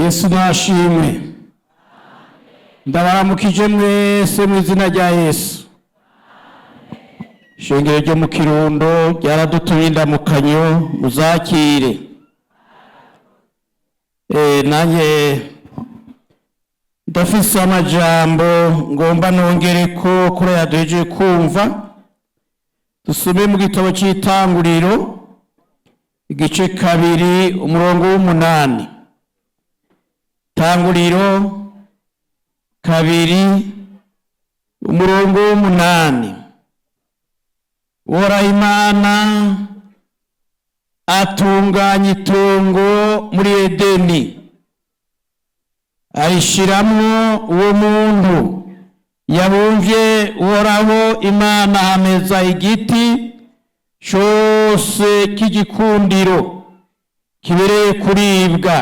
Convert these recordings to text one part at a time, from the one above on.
Yesu nashimwe. Ndabaramukije mwese mu izina rya Yesu. Ishengero ryo mu Kirundo ryaradutumye indamukanyo, muzakire. Nanjye ndafise amajambo ngomba nongere ko kuri aya duhejeje kumva. Dusome mu gitabo c'Itanguriro, igice 2, umurongo w'8. Tanguriro 2, umurongo w'8. Uhoraho Imana atunganya itongo muri Edeni, arishiramwo uwo muntu yabumvye. Uhoraho Imana hameza igiti cose k'igikundiro kibereye kuribwa,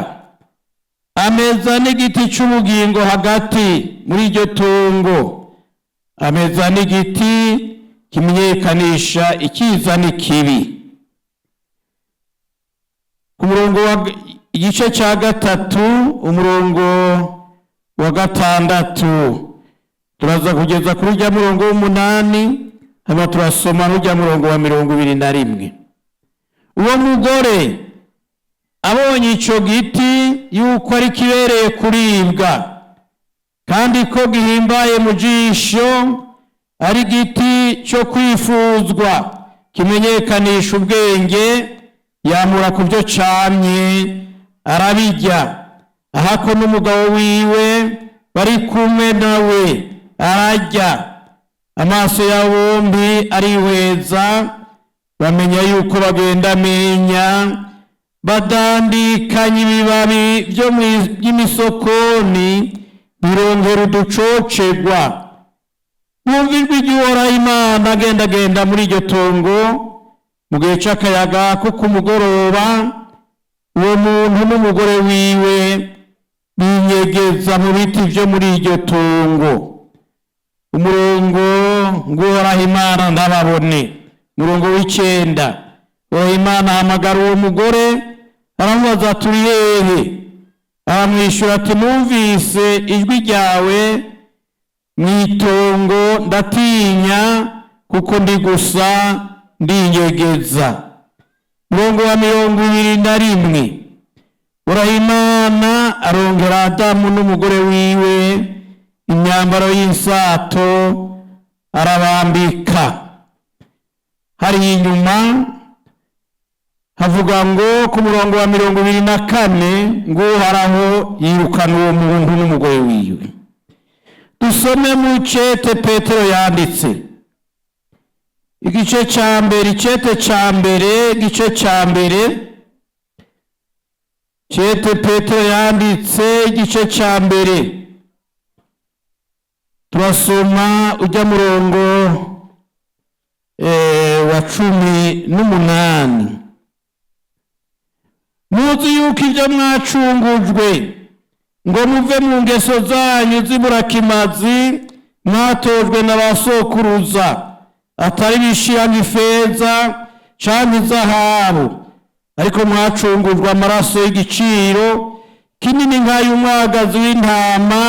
ameza n'igiti c'ubugingo hagati muri iryo tongo, ameza n'igiti kimenyekanisha ikiza n'ikibi. Ku murongo wa igice ca 3, umurongo wa 6, turaza kugeza kuri urya murongo w'8, hama turasoma n'urya murongo wa 21. Uwo mugore abonye ico giti yuko ari kibereye kuribwa, kandi ko gihimbaye mu jisho, ari igiti cyo kwifuzwa, kimenyekanisha ubwenge, yamura ku byo camye arabirya. Ahako n'umugabo wiwe bari kumwe nawe ararya. Amaso ya bombi arihweza, bamenya yuko bagenda amenya, badandikanya ibibabi by'imisokoni birongera uducocegwa. Bumva ijwi ry'Uhoraho Imana agendagenda muri iryo tongo mu gihe c'akayaga ko ku mugoroba. Uwo muntu n'umugore wiwe binyegeza mu biti vyo muri iryo tongo. Umurongo ngo Uhoraho Imana ndababone. Umurongo w'9, Uhoraho Imana ahamagara uwo mugore, aramubaza: "Turi hehe?" Aramwishyura ati: "Numvise ijwi ryawe mw'itongo, ndatinya kuko ndi gusa, ndinyegeza." Murongo wa 21, Uhoraho Imana arongera Adamu n'umugore wiwe imyambaro y'insato, arabambika. Hari inyuma havuga ngo ku murongo wa 24 ngo Uhoraho yirukana uwo muntu n'umugore wiwe. Dusome mu cete Petero yanditse, igice ca mbere, icete ca mbere, igice ca mbere, cete Petero yanditse, igice ca mbere, turasoma ujya murongo wa 18. Muzi yuko ibyo mwacungujwe ngo muve mu ngeso zanyu z'iburakimazi mwatojwe na ba sokuruza, atari ibishiramo ifeza canke izahabu, ariko mwacungujwe amaraso y'igiciro kinini nk'ay'umwagazi w'intama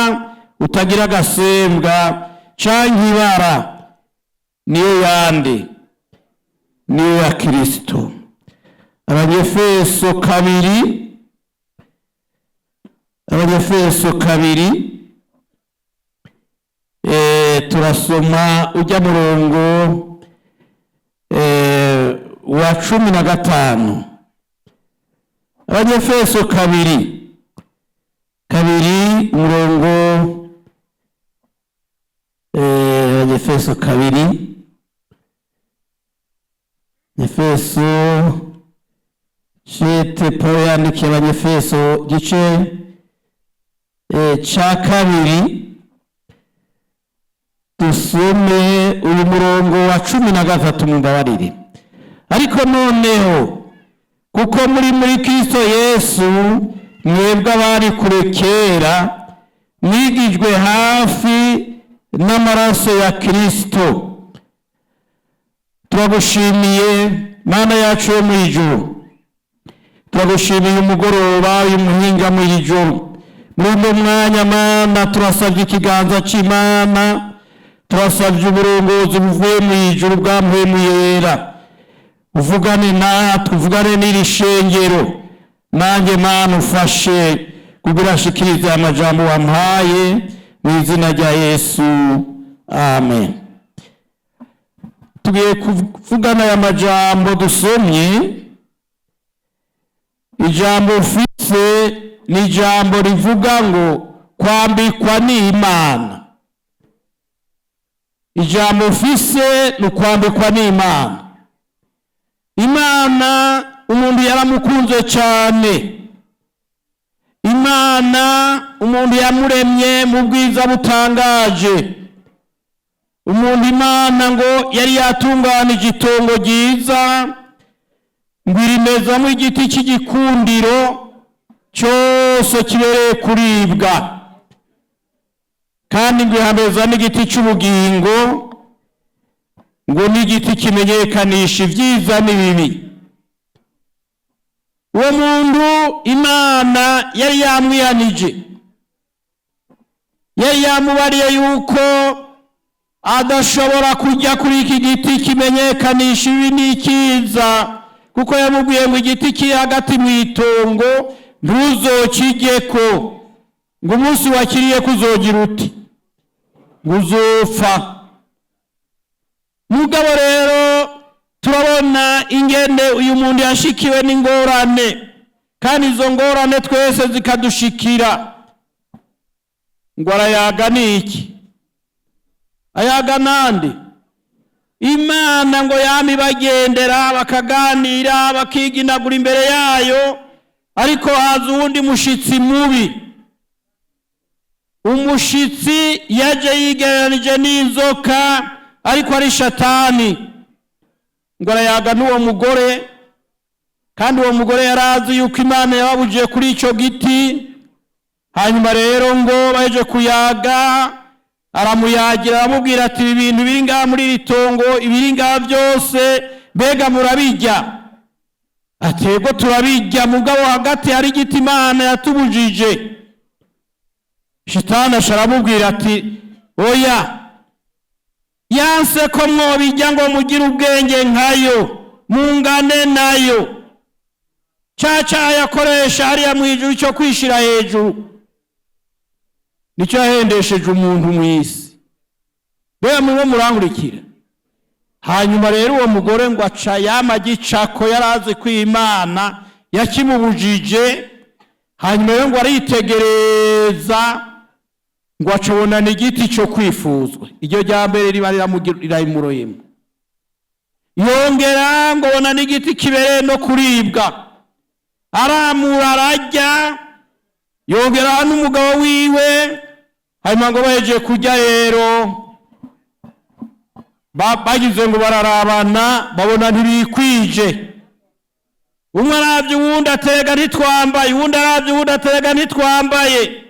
utagira agasembwa canke ibara, niyo yande? Niyo ya Kristo. Abanyefeso 2, Abanyefeso 2, turasoma ujya murongo wa 15. Abanyefeso 2, 2, umurongo, Abanyefeso 2, Efeso, cete Paul yandikiye Abanyefeso, gice ca 2, dusome uyu murongo wa 13. Mumbabarire. Ariko noneho kuko muri muri Kristo Yesu, mwebwe abari kure kera mwigijwe hafi n'amaraso ya Kristo. Turagushimiye, Mana yacu yo mu ijuru. Turagushimiye umugoroba, uyu muhinga mu ijuru. Muri uno mwanya, Mana, turasabye ikiganza cy'Imana, turasabye uburongozi buvuye mu ijuru bwa Mpwemu Yera. Uvugane natwe, uvugane n'iri shengero. Nanjye, Mana, ufashe kugira nshikirize amajambo wampaye, mu izina rya Yesu, amen. Tugiye kuvugana aya majambo dusomye. Ijambo ufise ni ijambo rivuga ngo kwambikwa n'Imana. Ijambo ufise ni ukwambikwa n'Imana. Imana umuntu yaramukunze cyane. Imana umuntu yamuremye mu bwiza butangaje. Umuntu Imana ngo yari yatunganije itongo ryiza, ngo irimezamo igiti cy'igikundiro cyose kibereye kuribwa, kandi ngo ihameza n'igiti cy'ubugingo, ngo n'igiti kimenyekanisha ibyiza n'ibibi. Uwo muntu Imana yari yamwihanije, yari yamubariye yuko adashobora kujya kuri iki giti kimenyekanisha ibi n'ikiza, kuko yamubwiye ngo igiti kiri hagati mu itongo ntuzokijyeko, ngo umunsi wakiriye kuzogira uti ngo uzopfa. Mugabo rero turabona ingene uyu muntu yashikiwe n'ingorane, kandi izo ngorane twese zikadushikira. Ngo arayaga n'iki? Ayaga nande? Imana ngo yama ibagendera, bakaganira, bakiginagura imbere yayo, ariko haza uwundi mushitsi mubi. Umushitsi yaje yigereranije n'inzoka, ariko ari Shatani. Ngo arayaga n'uwo mugore, kandi uwo mugore yarazi yuko Imana yababujije kuri icyo giti. Hanyuma rero ngo baje kuyaga, aramuyagira, aramubwira ati: "Ibi bintu biri ngaha muri iri tongo, ibiri ngaha byose, mbega murabijya?" Ati: "Yego, turabijya, mugabo hagati hari igiti Imana yatubujije." Shitani aramubwira ati: "Oya, yanse ko mwobijya ngo mugire ubwenge nkayo, mungane nayo." Cya cyaha yakoresha hariya mu ijuru cyo kwishira hejuru nicyo yahendesheje umuntu mu isi. Mbega murimo murankurikira? Hanyuma rero uwo mugore ngo aca yama agicako, yari azi ko Imana yakimubujije. Hanyuma rero ngo aritegereza, ngo acabona igiti cyo kwifuzwa. Iryo rya mbere riba riramuroyemo. Yongera ngo bona n'igiti kibereye no kuribwa, aramura, ararya, yongera n'umugabo wiwe. Hanyuma ngo bahejeje kurya rero, bagize ngo bararabana, babona ntibikwije. Umwe arabye uwundi, atega ntitwambaye. Uwundi arabye uwundi, atega ntitwambaye.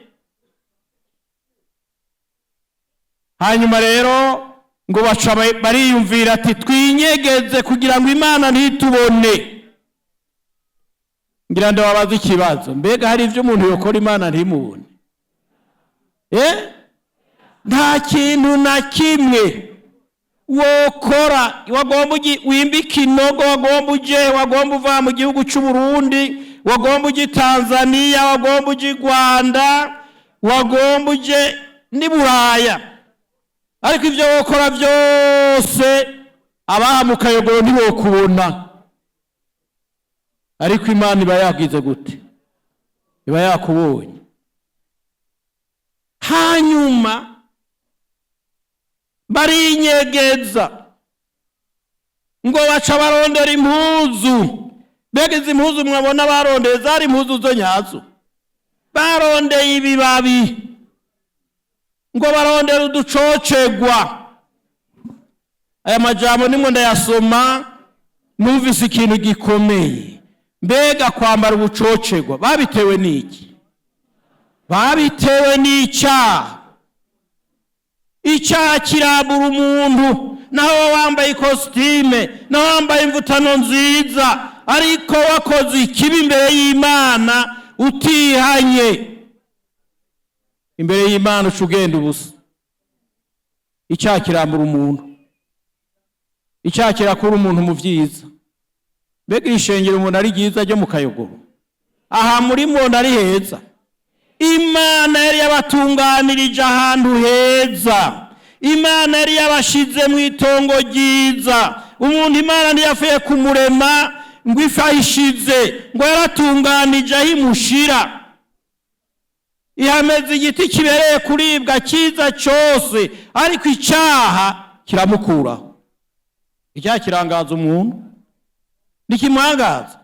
Hanyuma rero ngo baca bariyumvira ati: "Twinyegeze kugira ngo Imana ntitubone." Ngira ndababaza ikibazo: mbega hari ibyo umuntu yokora Imana ntimubone? Nta kintu na kimwe wokora. Wagomba wimbike inogo, wagomba uje, wagomba uva mu gihugu cy'u Burundi, wagomba uje Tanzania, wagomba uje Rwanda, wagomba uje n'i Buraya, ariko ibyo wokora byose, abaha mu Kayogoro ntibokubona. Ariko Imana iba yagize gute? Iba yakubonye. Hanyuma barinyegeza, ngo baca barondera impuzu. Mbega izi mpuzu mwabona barondeye zari impuzu zo nyazo? Barondeye ibibabi, ngo barondera uducocegwa. Aya majambo nimwe ndayasoma, numvise ikintu gikomeye. Mbega kwambara ubucocegwa babitewe n'iki? Babitewe n'icyaha. Icyaha kirambura umuntu. Naho wambaye ikositime, naho wambaye imvutano nziza, ariko wakoze ikibi imbere y'Imana utihanye. Imbere y'Imana uca ugenda ubusa. Icyaha kirambura umuntu, icyaha kirakura umuntu mu byiza. Mbega iri shengero umuntu ari ryiza ryo mu Kayogoro, aha muri mubona ari heza. Imana yari yabatunganirije ahantu heza, Imana yari yabashize mu itongo ryiza. Umuntu Imana ntiyapfuye kumurema ngo ife ayishize, ngo yaratunganije aho imushira. Ihameze igiti kibereye kuribwa cyiza cyose, ariko icyaha kiramukuraho. Icyaha kirangaza umuntu, ntikimwangaza.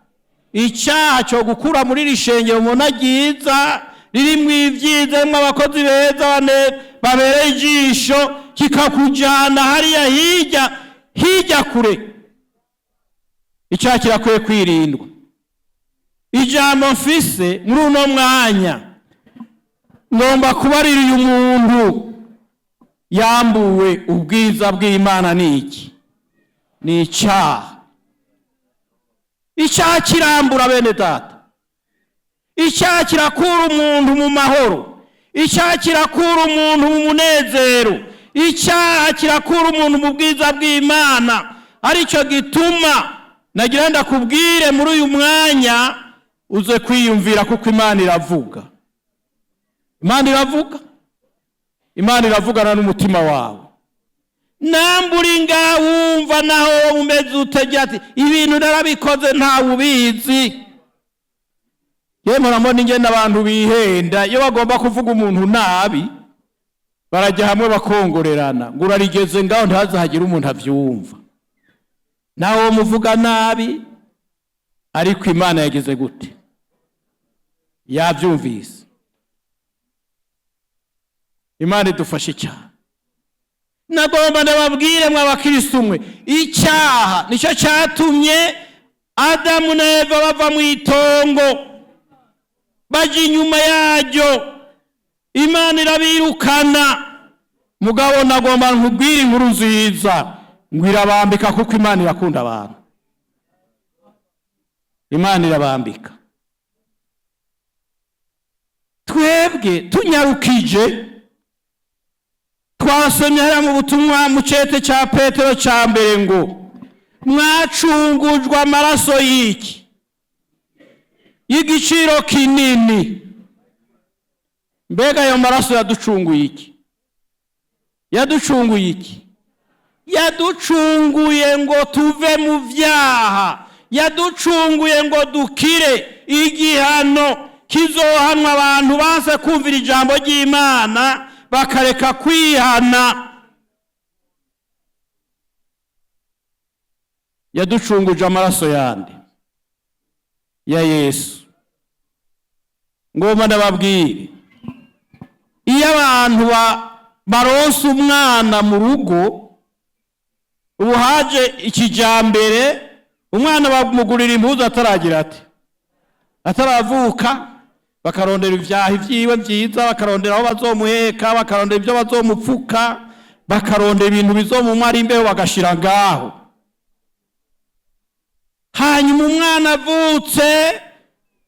Icyaha cyo gukura muri iri shengero umuntu ryiza ririmo ibyiza, ririmo abakozi beza babereye ijisho, kikakujyana hariya hirya hirya kure. Icyaha kirakwiye kwirindwa. Ijambo mfise muri uno mwanya, ngomba kubarira uyu muntu yambuwe ubwiza bw'Imana ni iki? Ni icyaha. Icyaha kirambura, bene data. Icyaha kirakura umuntu mu mahoro, icyaha kirakura umuntu mu munezero, icyaha kirakura umuntu mu bwiza bw'Imana. Aricyo gituma nagira ndakubwire muri uyu mwanya uze kwiyumvira, kuko Imana iravuga, Imana iravuga, Imana iravugana n'umutima wawe. Nambura ngaho wumva naho umeze utegera ati ibintu narabikoze ntawe ubizi. Yewe, murabona ingene abantu bihenda. Iyo bagomba kuvuga umuntu nabi, barajya hamwe bakongorerana ngo urarigeze ngaho, ntihazahagire umuntu avyumva nawe muvuga nabi. Ariko Imana yagize gute? Yabyumvise. Imana idufashe cyane. Nagomba ndababwire mwe abakristo mwe, icyaha nicyo cyatumye Adamu na Eva bava mu itongo, bajya inyuma yaryo, Imana irabirukana. Mugabo nagomba nkubwire inkuru nziza ngo irabambika, kuko Imana irakunda abantu. Imana irabambika. Twebwe tunyarukije, twasomye hariya mu butumwa mu cete cya Petero cya mbere ngo mwacungujwe amaraso y'iki? Y'igiciro kinini. Mbega ayo maraso yaducunguye iki? Yaducunguye iki? Yaducunguye ngo tuve mu byaha, yaducunguye ngo dukire igihano kizohanwa abantu banse kumvira ijambo ry'Imana, bakareka kwihana. Yaducunguje amaraso yandi? Ya Yesu. Ngomba ndababwire, iyo abantu baronse umwana mu rugo, ubu haje ikijambere, umwana bamugurira impuzu ataragira ati ataravuka, bakarondera ibyahi vyiwe vyiza, bakarondera aho bazomuheka, bakarondera ibyo bazomupfuka, bakarondera ibintu bizomumara imbeho, bagashira ngaho. Hanyuma umwana avutse,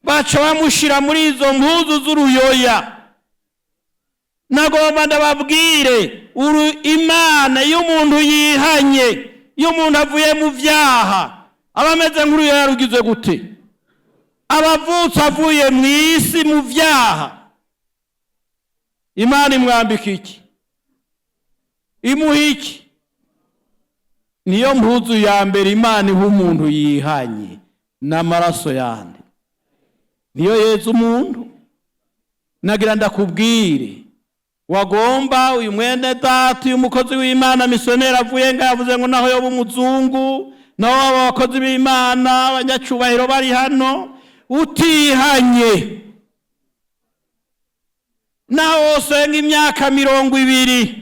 baca bamushira muri izo mpuzu z'uruyoya. Nagomba ndababwire, uru Imana, iyo umuntu yihanye, iyo umuntu avuye mu vyaha, aba ameze nk'uruyoya rugize gute? Abavutse avuye mu isi mu vyaha. Imana imwambika iki? Imuha iki? Niyo mpuzu ya mbere Imana iha umuntu yihanye, n'amaraso yandi niyo yeza umuntu. Nagira ndakubwire, wagomba uyu mwene data, uyu mukozi w'Imana misiyoneri avuye ngaho, yavuze ngo naho yoba umuzungu, naho baba abakozi b'Imana abanyacubahiro bari hano, utihanye, naho usenga imyaka 20,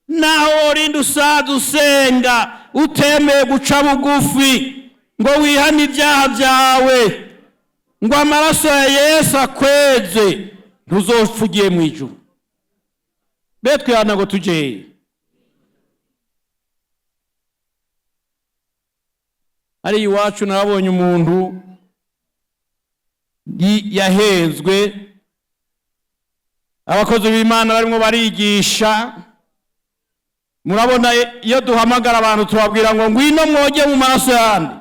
naho worinda usaza usenga, utemeye guca bugufi ngo wihane ibyaha byawe, ngo amaraso ya Yesu akweze, ntuzopfa ugiye mu ijuru. Be twihana ngo tujye hehe? Hariya iwacu narabonye umuntu yahenzwe. Abakozi b'Imana barimo barigisha. Murabona, iyo duhamagara abantu tubabwira ngo ngwino mwoge mu maraso yandi.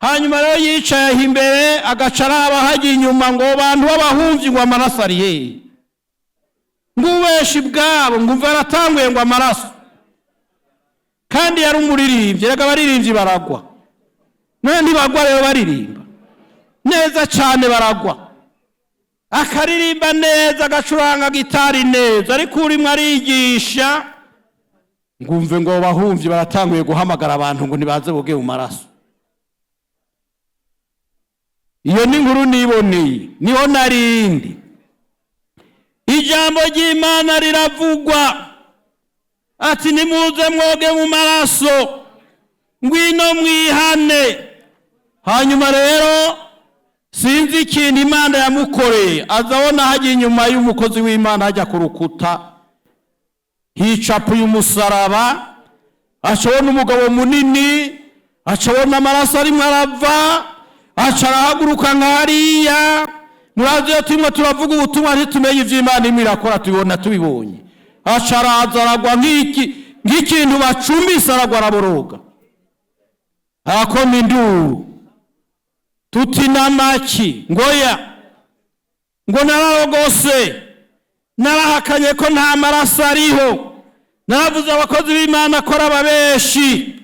Hanyuma rero yicaye aho imbere, agaca araba hajya inyuma ngo bantu b'abahumvyi, ngo amaraso ari hehe? Ngo ubeshi bwabo, ngo umve aratanguye ngo amaraso. Kandi yari umuririmbyi. Reka, abaririmbyi baragwa. None ntibagwa rero? Baririmba neza cyane, baragwa. Akaririmba neza, agacuranga gitari neza, ariko urimo arigisha, ngumve ngo bahumvye baratanguye guhamagara abantu ngo nibaze boge mu maraso. Iyo ni inkuru niboneye, niho narindi. Ijambo ry'Imana riravugwa ati: "Nimuze mwoge mu maraso, ngwino mwihane." Hanyuma rero sinzi ikintu Imana yamukoreye, azabona hajya inyuma y'umukozi w'Imana, hajya ku rukuta hicapuye umusaraba. Acabona umugabo munini, acabona amaraso arimo arava, aca arahaguruka nka hariya. Murazi, iyo turimo turavuga ubutumwa ntitumenye ivy'Imana irimo irakora, tubibona tubibonye. Aca araza, aragwa nk'iki, nk'ikintu bacumbise, aragwa, araboroga, arakoma induru. Tuti namaki? Ngoya, ngo nararogose, narahakanye ko nta maraso ariho, naravuze abakozi b'Imana ko ari ababeshi.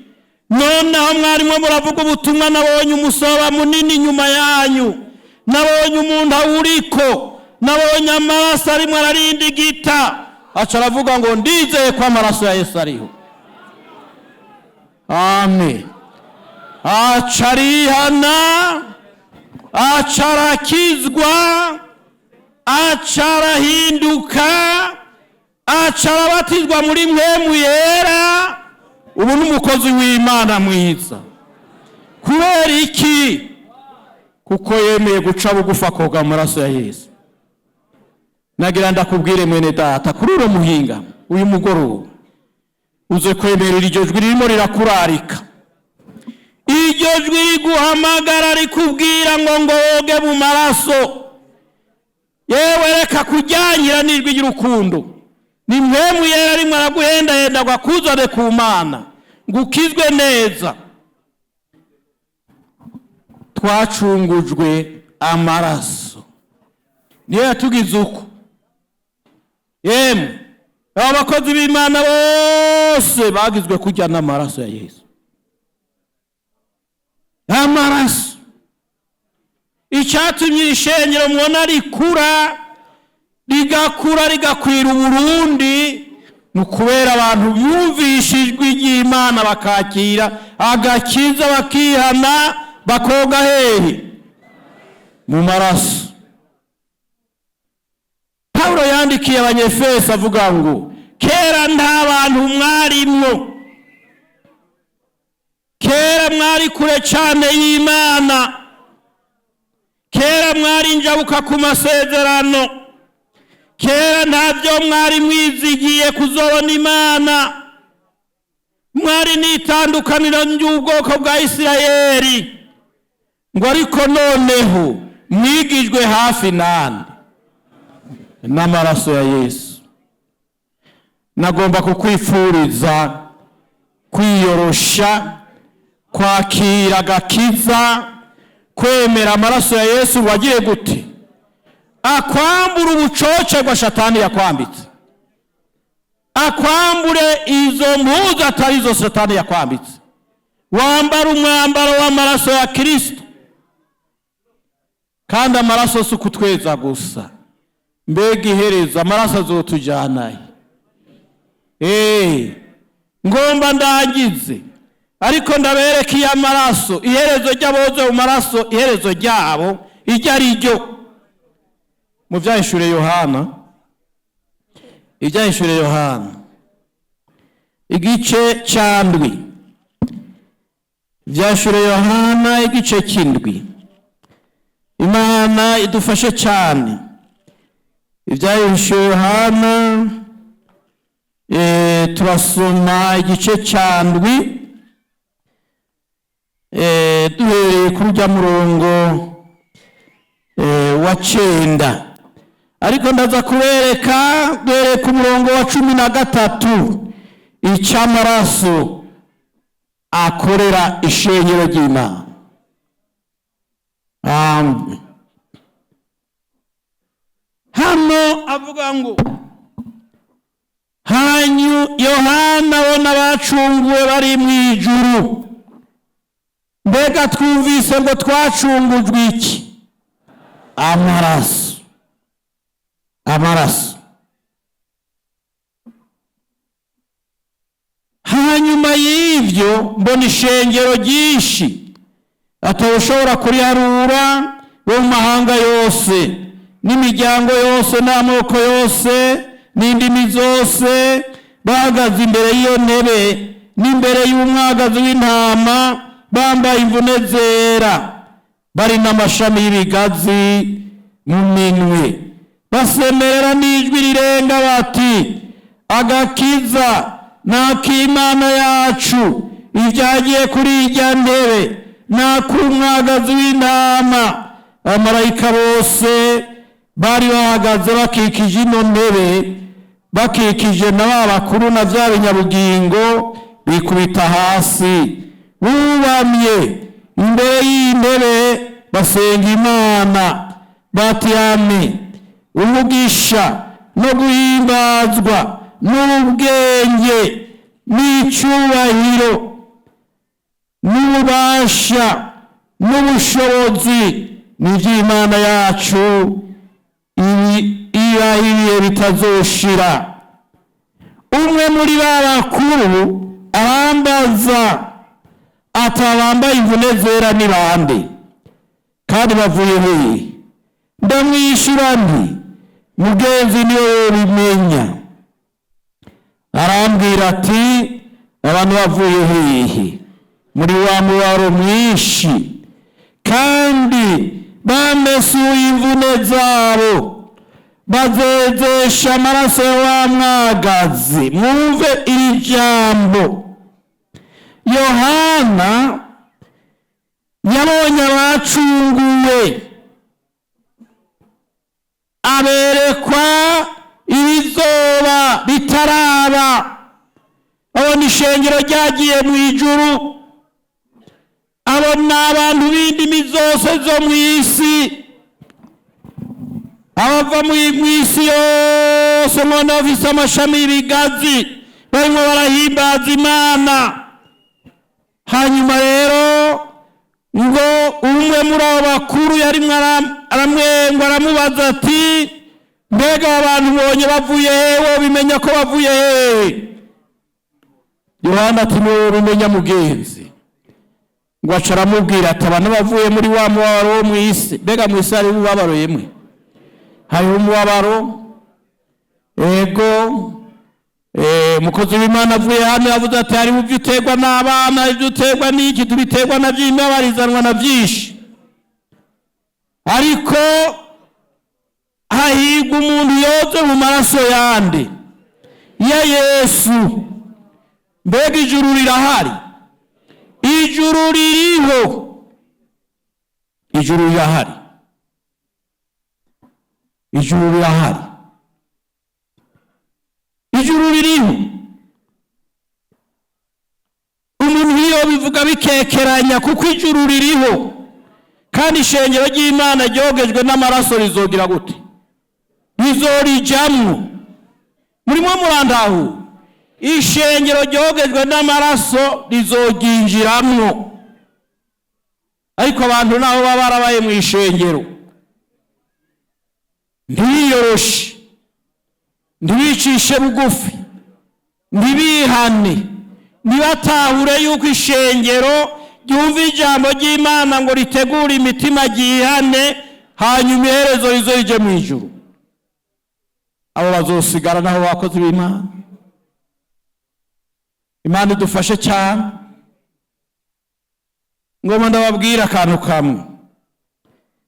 Noneho mwarimo muravuga ubutumwa, nabonye umusaraba munini inyuma yanyu, nabonye umuntu awuriko, nabonye amaraso arimo ararindigita. Aca aravuga ngo ndizeye ko amaraso ya Yesu ariho. Amen. Aca arihana, aca arakizwa, aca arahinduka, aca arabatizwa muri Mpwemu Yera. Ubu ni umukozi w'Imana mwiza. Kubera iki? Kuko yemeye guca bugufi, akoga amaraso ya Yesu. Nagira ndakubwire, mwene data, kuri uno muhinga, uyu mugoroba, uze kwemerera iryo jwi ririmo rirakurarika, iryo jwi riguhamagara, rikubwira ngo woge mu maraso. Yewe, reka kujyanyira n'ijwi ry'urukundo. Ni Mpwemu Yera rimwe araguhendahenda ngo akuzane ku Mana, ngo ukizwe neza. Twacungujwe amaraso, niyo yatugize uko. Yemwe, aba bakozi b'Imana bose bagizwe kujya n'amaraso ya Yesu. Amaraso, icyatumye iri shengero mubona rikura, rigakura, rigakwira Uburundi, ni ukubera abantu bumvishe ijwi ry'Imana, bakakira agakiza, bakihana, bakoga hehe? Mu maraso. Pawulo yandikiye Abanyefeso avuga ngo kera nta bantu mwarimwo, kera mwari kure cyane y'Imana, kera mwari injabuka ku masezerano, kera ntabyo mwari mwizigiye kuzobona Imana, mwari n'itandukaniro ry'ubwoko bwa Isirayeli. Ngo ariko noneho mwigijwe hafi nande? N'amaraso ya Yesu. Nagomba kukwifuriza kwiyorosha, kwakira agakiza, kwemera amaraso ya Yesu. Wagire gute? Akwambura ubucoce bwa Shatani yakwambitse, akwambure izo mpuzu atari zo Satani yakwambitse, wambara umwambaro w'amaraso ya Kirisito. Kandi amaraso si ukutweza gusa. Mbega iherezo, amaraso azotujyanaye? Ngomba ndangize, ariko ndabereka iyo amaraso, iherezo ry'aboze mu maraso, iherezo ryabo iryo ari ryo. Mu Byahishure Yohana, Ibyahishure Yohana igice cya 7, Ibyahishure Yohana igice cy'indwi. Imana idufashe cyane. Ibyahishure Yohana, turasoma igice cya 7, duhereye kuri ujya murongo wa 9. Ariko ndaza kubereka, bereka umurongo wa 13, icy'amaraso akorera ishengero ry'Imana. Amen. Hano avuga ngo hanyu Yohana abona abacunguwe bari mu ijuru. Mbega twumvise ngo twacungujwe iki? Amaraso, amaraso. Hanyuma y'ibyo mbona ishengero ryinshi atawushobora kuriharura, bo mu mahanga yose n'imiryango yose n'amoko yose n'indimi zose, bahagaze imbere y'iyo ntebe n'imbere y'umwagazi w'intama, bambaye imvune zera, bari n'amashami y'ibigazi mu minwe, basemerera n'ijwi rirenga bati: agakiza ni ak'Imana yacu ibyagiye kuri irya ntebe, ni ak'umwagazi w'intama. Abamarayika bose bari bahagaze bakikije ino ntebe, bakikije na ba bakuru na bya binyabugingo, bikubita hasi bubamye imbere y'intebe, basenga Imana bati: ame, umugisha no guhimbazwa n'ubwenge n'icyubahiro n'ububasha n'ubushobozi ni iby'Imana yacu ibaho ibihe bitazoshira. Umwe muri ba bakuru arambaza ati: abambaye imvune zera ni bande, kandi bavuye hehe? Ndamwishyura nti: mugenzi, niwe wobimenya. Arambwira ati: abantu bavuye hehe? Muri wa mubaro mwinshi, kandi bamesuye imvune zabo, bazezesha amaraso ya wa mwagazi. Mwumve iri jambo. Yohana yabonye abacunguwe, aberekwa ibizoba bitaraba, abona ishengero ryagiye mu ijuru, abona abantu b'indimi zose zo mu isi, abava mu isi yose, mbona bafise amashami y'ibigazi, barimo barahimbaza Imana. Hanyuma rero ngo umwe muri abo bakuru yarimwo aramwengwa, aramubaza ati: mbega abantu ubonye bavuye hehe? Bimenya ko bavuye hehe? Yohana ati: niwe bimenya, mugenzi. Ngo aca aramubwira ati: abantu bavuye muri wa mubabaro wo mu isi. Mbega mu isi hariho umubabaro? Yemwe, hariho umubabaro. Ego, umukozi w'Imana avuye hano yavuze ati: hariho ibyo uterwa n'abana, ibyo uterwa n'iki, tubiterwa na byinshi, imibabaro na byinshi, ariko hahirwa umuntu yoze mu maraso yande? Ya Yesu. Mbega ijuru rirahari? Ijuru ririho, ijuru rirahari, ijuru rirahari, ijuru ririho. Umuntu iyo bivuga bikekeranya, kuko ijuru ririho, kandi ishengero ry'Imana ryogejwe n'amaraso rizogira gute? Rizorijamwo. Murimo murandahu? Ishengero ryogejwe n'amaraso rizoryinjiramwo. Ariko abantu naho baba barabaye mu ishengero, ntibiyoroshe, ntibicishe bugufi, ntibihane, ntibatahure yuko ishengero ryumva ijambo ry'Imana ngo ritegure imitima ryihane, hanyuma iherezo rizorije mu ijuru, abo bazosigara naho bakozi b'Imana. Imana idufashe cyane. Ngoma ndababwira akantu kamwe,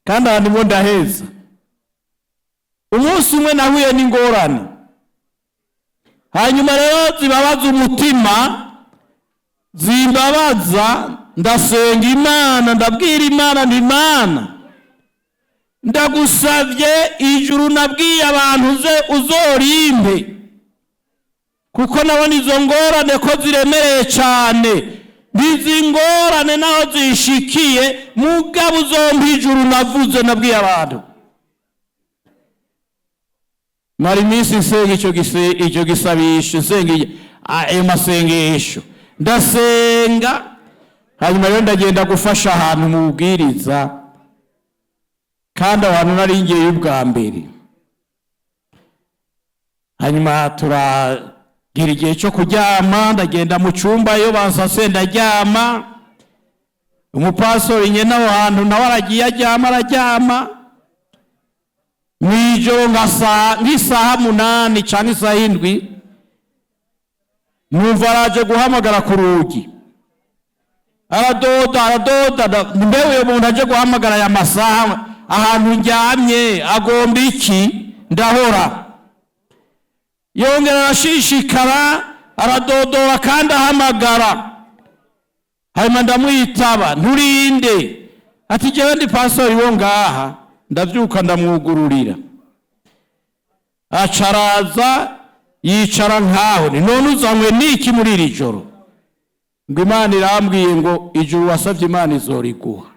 kandi aha ndimo ndaheza. Umunsi umwe nahuye n'ingorane, hanyuma rero zibabaza umutima, zimbabaza, ndasenga Imana, ndabwira Imana nti: Imana, Ndagusabye, ijuru nabwiye abantu uze uzorimpe, kuko nabona izo ngorane ko ziremereye cyane. N'izi ngorane naho zishikiye, mugabo uzompa ijuru navuze nabwiye abantu. Mara iminsi nsenga icyo gisabisho, nsenga ayo masengesho, ndasenga. Hanyuma rero ndagenda gufasha ahantu mu bubwiriza, kandi aho hantu nari ngiyeyo ubwa mbere. Hanyuma turagira igihe cyo kuryama, ndagenda mu cyumba iyo bansase ndaryama. Umupasori nyene aho hantu nawe aragiye aryama, araryama. Mw'ijoro nk'isaha 8 canke isaha 7, numva araje guhamagara ku rugi, aradoda, aradoda. Mbe uyo muntu aje guhamagara aya masaha ahantu ndyamye agomba iki? Ndahora. Yongera arashishikara, aradodora kandi ahamagara. Hanyuma ndamwitaba: "Nturinde?" Ati: "Jewe ndi pastori wo ngaha." Ndavyuka, ndamwugururira, acaraza yicara nkaho. Ni none uzanywe niki muri iri joro? Ngo: "Imana irambwiye ngo ijuru wasavye Imana izoriguha."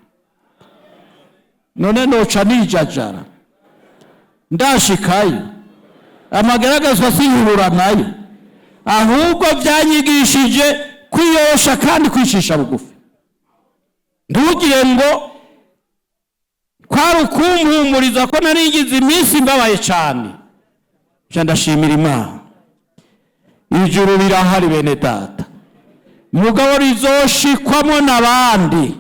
None noca nijajara ndashikayo? Amagaragazwa sinyurura nayo, ahubwo byanyigishije kwiyorosha kandi kwicisha bugufi. Ntugire ngo kwari ukumpumuriza, ko narigize iminsi mbabaye cyane. Nca ndashimira Imana. Ijuru rirahari, bene data, mugabo rizoshikwamo n'abandi,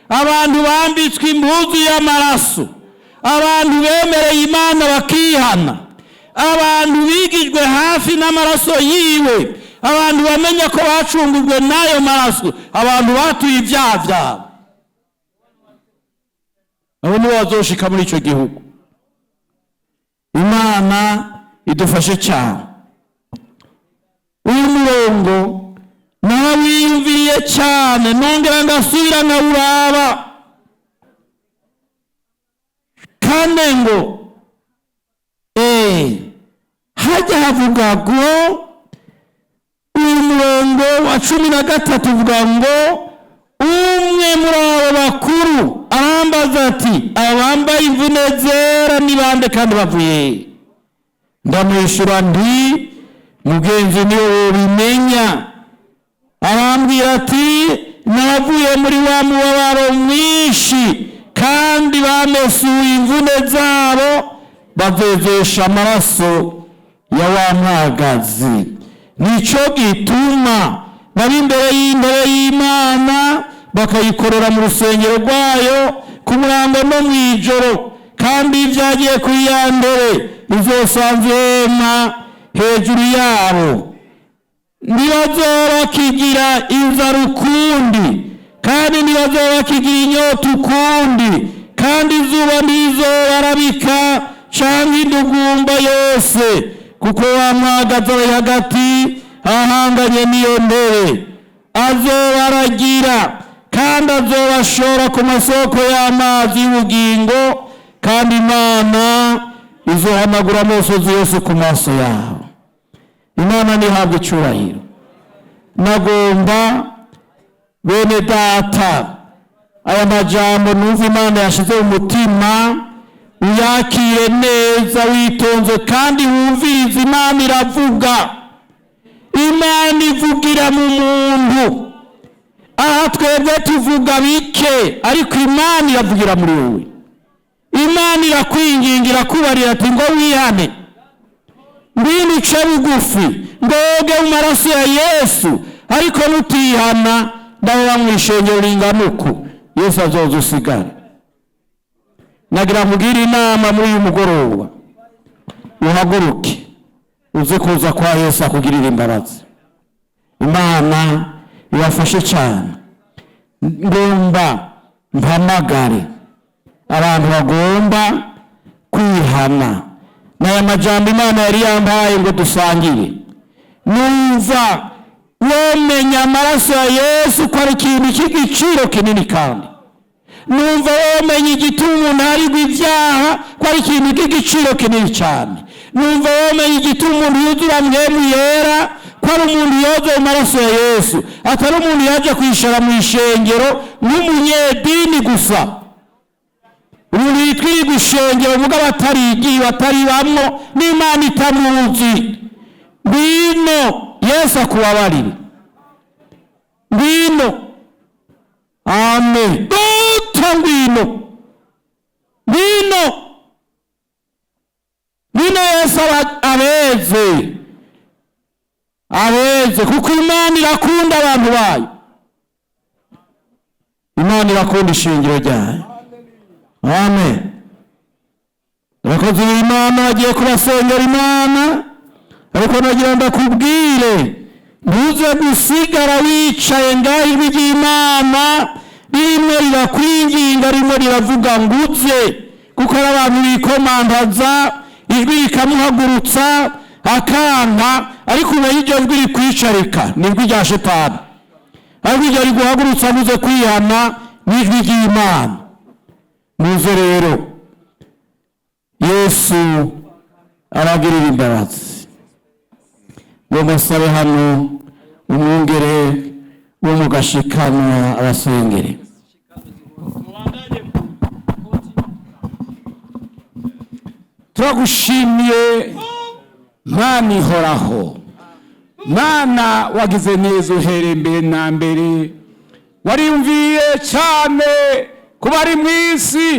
abantu bambitswe impuzu y'amaraso, abantu bemereye Imana bakihana, abantu bigijwe hafi n'amaraso yiwe, abantu bamenya ko bacungujwe n'ayo maraso, abantu batuye ibyaha byabo. Abo nibo bazoshika muri icyo gihugu. Imana idufashe cyane. Uyu murongo nawiyumviriye cyane, nongera ngasubira nkawuraba. Kane ngo hajya havuga ngo, uyu murongo wa 13 uvuga ngo: "Umwe muri abo bakuru arambaza ati: 'Aba bambaye imvune zera ni bande, kandi bavuye he?' Ndamwishyura nti: 'Mugenzi, niwe wobimenya.' Arambwira ati: 'Navuye muri wa mubabaro mwinshi, kandi bamesuye imvune zabo, bavezesha amaraso ya wa mwagazi. Nicyo gituma bari imbere y'intebe y'Imana, bakayikorera mu rusengero rwayo ku murango no mu ijoro, kandi ibyagiye kuri ya mbere izosanzwe ihema hejuru yabo. Ntibazoba bakigira inzara ukundi, kandi ntibazoba bakigira inyota ukundi, kandi izuba ntizobarabika canke indugumba yose, kuko wa mwagazi ari hagati ahanganye n'iyo ntebe azobaragira, kandi azobashora ku masoko y'amazi y'ubugingo, kandi Imana izohanagura amosozi yose ku maso yabo.'" Imana ntihabwe icyubahiro. Nagomba, bene data, aya majambo numva Imana yashyize mu mutima, uyakire neza witonze kandi wumvirize. Imana iravuga, Imana ivugira mu muntu. Aha twebwe tuvuga bike, ariko Imana iravugira muri wowe. Imana irakwingingira, kubarira ati: "Ngo wihane, ngwino uce bugufi, ngo woge mu maraso ya Yesu." Ariko nutihana, ndabona mu ishengero ringana uku, Yesu azoza usigare. Nagira nkugire inama muri uyu mugoroba: uhaguruke uze kuza kwa Yesu akugirira imbabazi. Imana ibafashe cyane. Ngomba mpamagare abantu bagomba kwihana n'aya majambo Imana yari yampaye ngo dusangire. Numva womenya amaraso ya Yesu ko ari ikintu cy'igiciro kinini, kandi Numva womenya igituma umuntu aharirwa ibyaha ko ari ikintu cy'igiciro kinini cyane. Numva womenya igituma umuntu yuzura Mpwemu Yera ko ari umuntu yoza mu maraso ya Yesu, atari umuntu yaje kwishara mu ishengero nk'umunyedini gusa, umuntu yitwirirwa ishengero mugabo atarigiwe, ataribamwo n'Imana, itamuzi. Ngwino Yesu akubabarire, ngwino. Amen. Data, ngwino, ngwino, ngwino. Yesu abeze, abeze, kuko Imana irakunda abantu bayo, Imana irakunda ishingiro ryayo. Amen. Abakozi b'Imana bagiye kubasengera Imana, ariko nagira ndakubwire, ntuze gusigara wicaye ngaho. Ijwi ry'Imana rimwe rirakwinginga, rimwe riravuga ngo uze, kuko ari abantu bikomandaza, ijwi rikamuhagurutsa akanka. Ariko umenye iryo jwi rikwicarika ni ijwi rya Shetani, ariko iryo riguhagurutsa ngo uze kwihana ni ijwi ry'Imana. Muze rero, Yesu aragirira imbabazi. Ngo musabe hano umwungere wo mu gashikanwa abasengere. Turagushimiye Mana ihoraho, Mana wagize neza uhereye mbere na mbere, wariyumviye cyane ku bari mu isi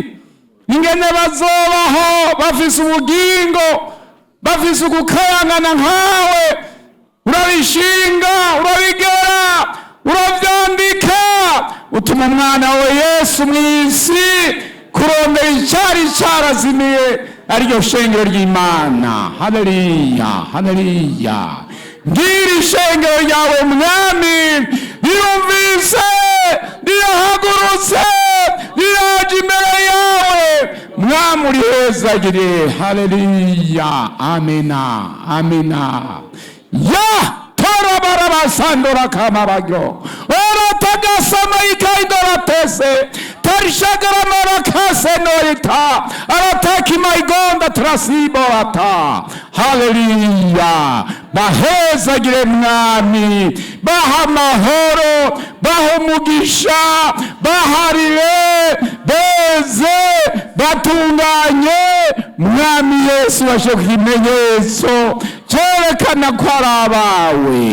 ingene bazobaho bafise ubugingo, bafise ugukayangana nkawe. Urabishinga, urabigera, urabyandika, utuma umwana wawe Yesu mu isi kurondera icyari cyarazimiye, ariryo shengero ry'Imana. Haleluya, haleluya! Ngira ishengero ryawe Mwami rirumvise, rirahagurutse, riraje imbere yawe Mwami, urihezagire. Haleluya, amena, amena. Ya torabarabasandora kamabagyo oratagasama ikaindoratese tarishagaramorakase noita aratakimaigonda trasiborata. Haleluya! Bahezagire Mwami, baha amahoro, baha umugisha, baharire, beze, batunganye Mwami Yesu, bashe ku kimenyetso cyerekana ko ari abawe,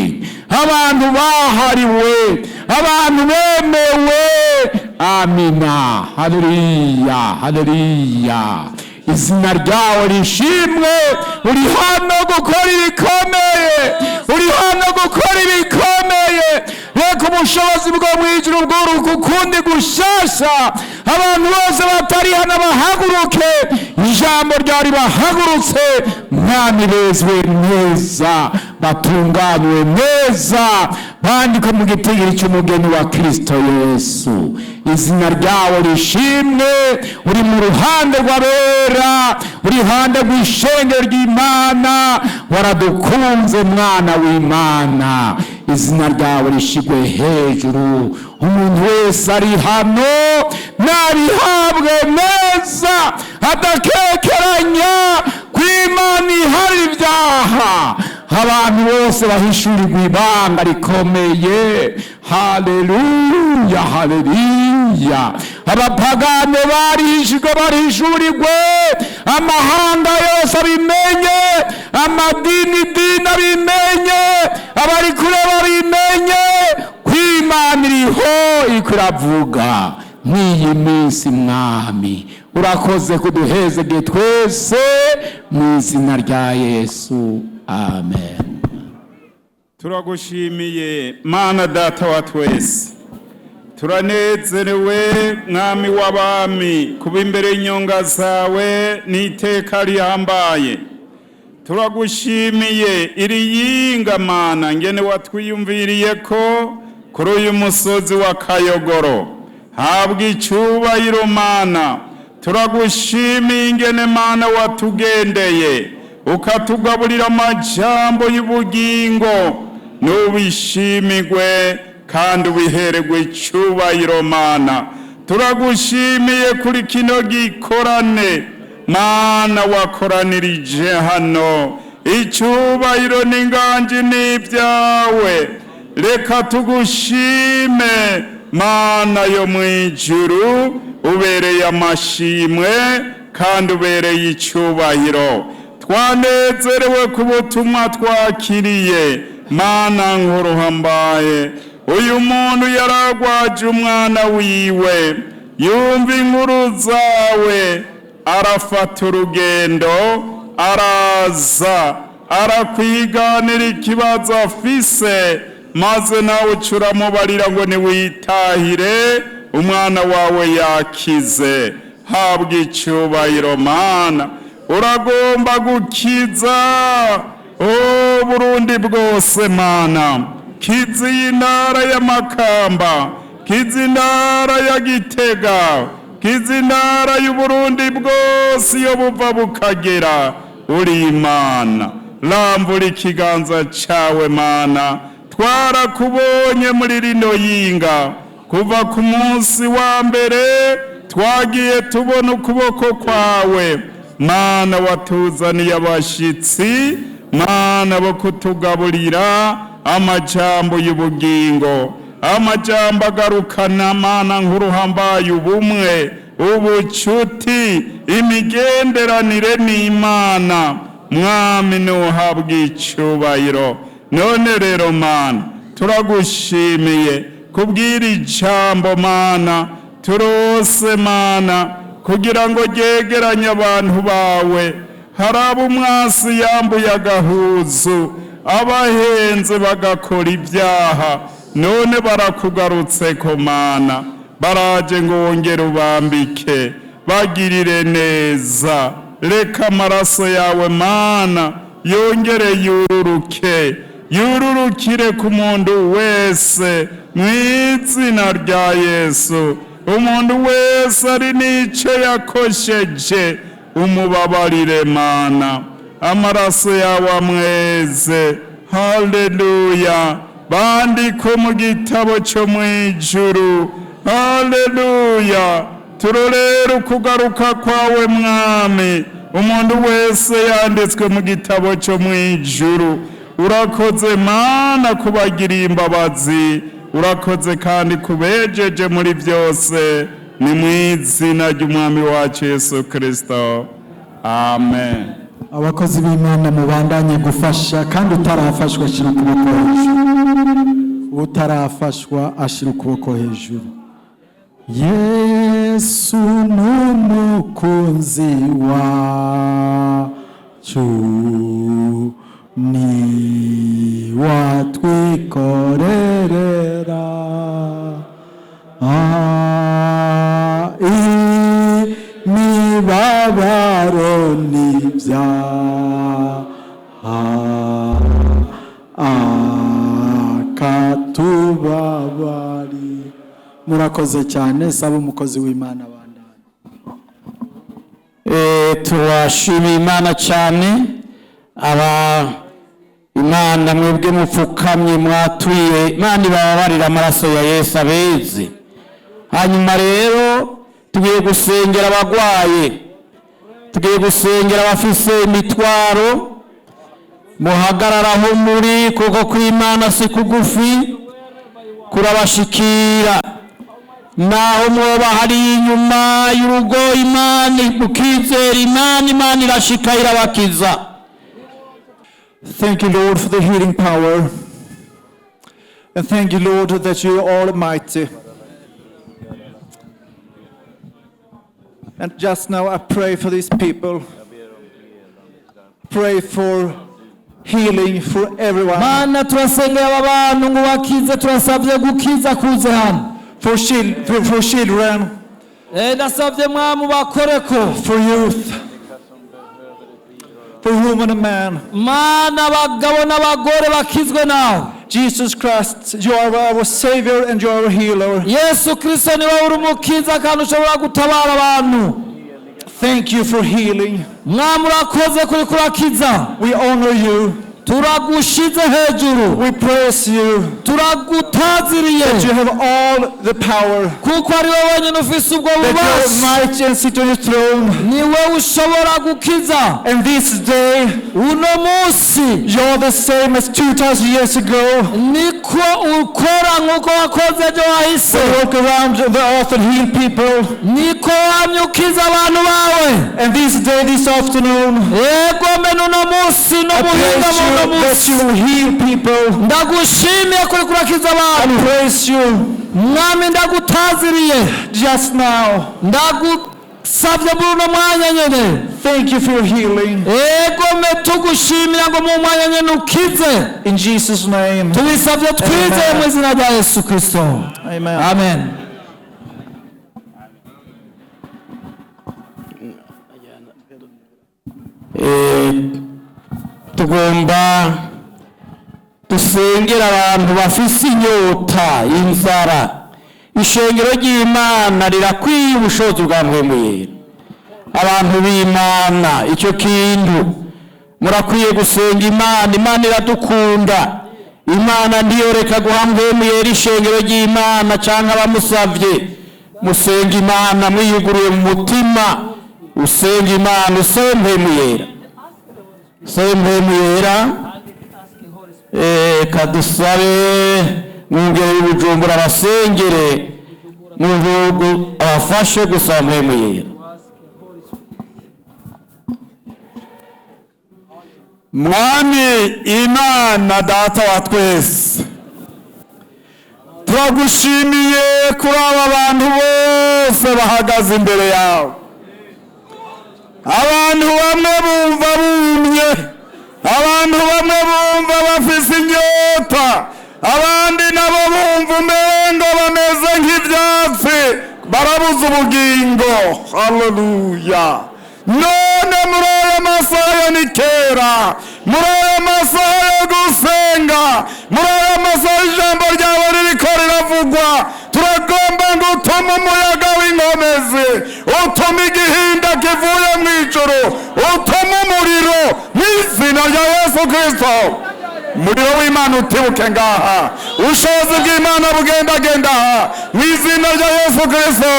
abantu bahariwe, abantu bemewe. Amina, haleluya, haleluya! Izina ryawe rishimwe. Uri hano gukora ibikomeye, uri hano gukora ibikomeye. Reka ubushobozi bwo mu ijuru bwuruka ukundi gushasha. Abantu bose batari hano bahaguruke, ijambo ryari bahagurutse Mwami, bezwe neza, batunganywe neza, bandikwe mu gitigiri cy'umugeni wa Kristo Yesu. Izina ryawe rishimwe. Uri mu ruhande rw'abera, uri iruhande rw'ishengero ry'Imana. Waradukunze Mwana w'Imana, izina ryawe rishigwe hejuru. Umuntu wese ari hano nabihabwe neza, adakekeranya ko Imana ihari ibyaha. Abantu bose bahishurirwa ibanga rikomeye. Haleluya, haleluya! Abapagane barihishijwe, barishurirwe, amahanga yose abimenye, amadini dini abimenye, abari kure babimenye ko Imana iriho, iriko iravuga n'iyi minsi. Mwami, urakoze kuduhezege twese mu izina rya Yesu, amen. Turagushimiye Mana Data wa twese, turanezerewe Mwami w'abami kuba imbere y'inyonga zawe n'iteka rihambaye. Turagushimiye iri yinga Mana, ngene watwiyumviriye ko kuri uyu musozi wa Kayogoro. Habwa icyubahiro Mana. Turagushimiye ingene Mana watugendeye, ukatugaburira amajambo y'ubugingo. N'ubishimigwe kandi ubihererwe icyubahiro Mana. Turagushimiye kuri kino gikorane, Mana, wakoranirije hano. Icyubahiro n'inganji n'ibyawe. Reka tugushime, Mana yo mu ijuru. Ubereye amashimwe kandi ubereye icyubahiro. Twanezerewe ku butumwa twakiriye, Mana nkuru hambaye. Uyu muntu yaragwaje umwana wiwe, yumva inkuru zawe, arafata urugendo, araza arakwiganira ikibazo afise, maze nawe uca uramubarira ngo niwitahire, umwana wawe yakize. Habwa icyubahiro, Mana. Uragomba gukiza o Burundi bwose, Mana. Kiza iyi ntara y'Amakamba, kiza intara ya Gitega, kiza intara y'Uburundi bwose iyo buva bukagera. Uri Imana, rambura ikiganza cyawe, Mana. Twarakubonye muri rino yinga. Kuva ku munsi wa mbere twagiye tubona ukuboko kwawe, Mana. Watuzaniye abashyitsi, Mana, bo kutugaburira amajambo y'ubugingo, amajambo agarukana, Mana nkuru hambaye, ubumwe, ubucuti, imigenderanire n'Imana. Mwami, ntuhabwe icyubahiro. None rero, Mana, turagushimiye kubwira ijambo, Mana, turose, Mana, kugira ngo ryegeranye abantu bawe. Hari abo umwasi yambuye agahuzu, abahenze bagakora ibyaha, none barakugarutse ko, Mana. Baraje ngo wongere ubambike, bagirire neza. Reka amaraso yawe, Mana, yongere yururuke, yururukire ku muntu wese mu izina rya Yesu. Umuntu wese ari n'icyo yakosheje, umubabarire, Mana. Amaraso yawe amweze. Haleluya! Bandikwe mu gitabo cyo mu ijuru. Haleluya! Turorere ukugaruka kwawe, Mwami, umuntu wese yanditswe mu gitabo cyo mu ijuru. Urakoze, Mana, kubagiriye imbabazi. Urakoze kandi kubejeje muri byose. Ni mu izina ry'Umwami wacu Yesu Kirisito, amen. Abakozi b'Imana mubandanye gufasha, kandi utarafashwa ashyira ukuboko hejuru. Utarafashwa ashyira ukuboko hejuru. Yesu n'umukunzi wacu, ni watwikorerera imibabaro n'ibyaha, akatubabari. Murakoze cyane. Saba umukozi w'Imana bandanye. Turashimiye Imana cyane. Aba Imana, mwebwe mupfukamye mwatuye, Imana ibababarira, amaraso ya Yesu abeze. Hanyuma rero tugiye gusengera abagwaye, tugiye gusengera abafise imitwaro. Muhagararaho muri, kuko kw'Imana si kugufi, kurabashikira. Naho mwoba hari inyuma y'urugo, Imana, mukizera Imana, Imana irashika irabakiza. Thank you, Lord, for the healing power. And thank you, Lord, that you are almighty. And just now I pray for these people. Pray for healing for everyone. Mana, turasengera aba bantu ngo bakize. Turasabye gukiza kuze hano. For children, Ndasabye, Mwami, bakoreko. For youth, for woman and man. Mana, abagabo n'abagore bakizwe nawe. Jesus Christ, you are our Savior and you are our healer. Yesu Kirisito, niwe uri umukiza kandi ushobora gutabara abantu. Thank you for healing. Mwami, urakoze kuri kurakiza. We honor you. Turagushize hejuru. We praise you. Turagutaziriye that you have all the power, kuko ari wowe wenyine ufise ubwo that you are bubasha. mighty and sit on your throne. Ni wowe ushobora gukiza. And this day, Uno munsi you're the same as 2,000 years ago. niko ukora nk'uko wakoze ejo hahise. You walk around the earth and heal people. Niko wamye ukiza abantu bawe. And this day, this afternoon, Yego mbe n'uno munsi I n'ubuhinga praise buno you that munsi you will heal people. ndagushimiye kuri kurakiza I abantu. praise you Mwami, ndagutaziriye just now. ndagusabye muri uno mwanya nyene. Thank you for your healing. Yego me tugushimira ngo mu mwanya nyene ukize. In Jesus' name. Tubisabye twizeye mu izina rya Yesu Kristo. Amen. Amen. Tugomba dusengera abantu bafise inyota, inzara. Ishengero ry'Imana rirakwiye ubushobozi bwa Mpwemu Yera. Abantu b'Imana, icyo kintu murakwiye gusenga Imana. Imana iradukunda. Imana ntiyoreka guha Mpwemu Yera ishengero ry'Imana cyangwa abamusavye. Musenga Imana mwiyuguruye mu mutima, usenga Imana, usabe Mpwemu Yera, usabe Mpwemu Yera. Kadusabe mwungere w'Ibujumbura abasengere mu bihugu, abafashe gusaba Mpwemu Yera. Mwami Imana Data wa twese, turagushimiye kuri aba bantu bose bahagaze imbere yawe. Abantu bamwe bumva bumye, abantu bamwe bumva bafise inyota, abandi nabo bumva umengo bameze nk'ibyatsi, barabuze ubugingo. Haleluya! None muri aya masaha ya nikera, muri aya masaha yo gusenga, muri aya masaha ijambo ryawe ririko riravugwa, turagomba ngo utume umuyaga w'inkomezi, utume igihinda kivuye mu ijuru, utume umuriro mu izina rya Yesu Kristo. Umuriro w'Imana utibuke ngaha, ubushobozi bw'Imana bugendagenda aha mu izina rya Yesu Kristo.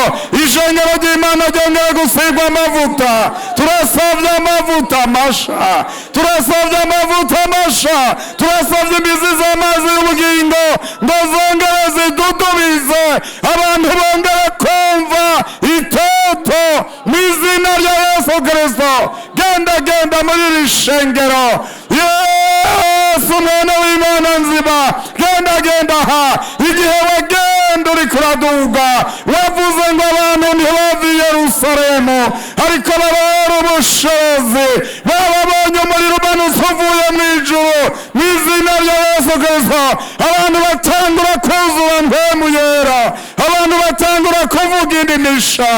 Ishengero ry'Imana ryongeye gusigwa amavuta. Turasabye amavuta masha, turasabye amavuta masha, turasabye imizi z'amazi y'ubugingo ngo zongere zidudubize, abantu bongere kumva itoto mu izina rya Yesu Kristo. Genda genda muri iri shengero, Yesu Mwana w'Imana nzima, genda genda aha. Igihe wagenda uri kuraduga, wavuze ngo abantu ntibave i Yerusalemu ariko babera ubushobozi, bababonye umuriro umanutse uvuye mu ijuru mu izina rya Yesu Kristo. Abantu batangura kuzura Mpwemu Yera, abantu batangura kuvuga indimisha,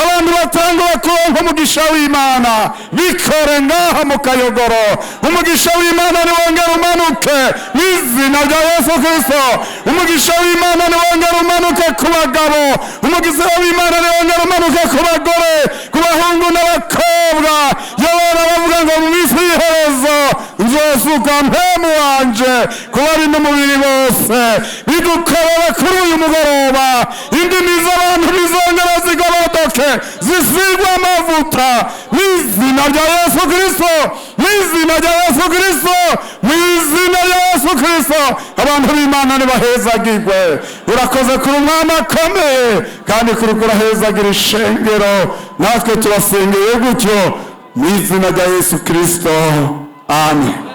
abantu batangura kuronka umugisha w'Imana. Bikore ngaha mu Kayogoro, umugisha w'Imana niwongere umanuke mu izina rya Yesu Kristo. Umugisha w'Imana niwongere umanuke ku bagabo, umugisha w'Imana niwongere umanuke ku bagore, ku bahungu n'abakobwa. Yoweri bavuga ngo mu minsi y'iherezo nzosuka Mpwemu wanje ku bari n'umubiri bose. Bidukorera kuri uyu mugoroba, indimi z'abantu bizongera zigorodoke, zisigwe amavuta mu izina rya Yesu Kristo, mu izina rya Yesu Kristo, mu izina rya Yesu Kristo. Abantu b'Imana ntibahezagirwe. Urakoze kuri umwami akomeye, kandi kuri kurahezagira ishengero. Natwe turasengeye gutyo mu izina rya Yesu Kristo, amen.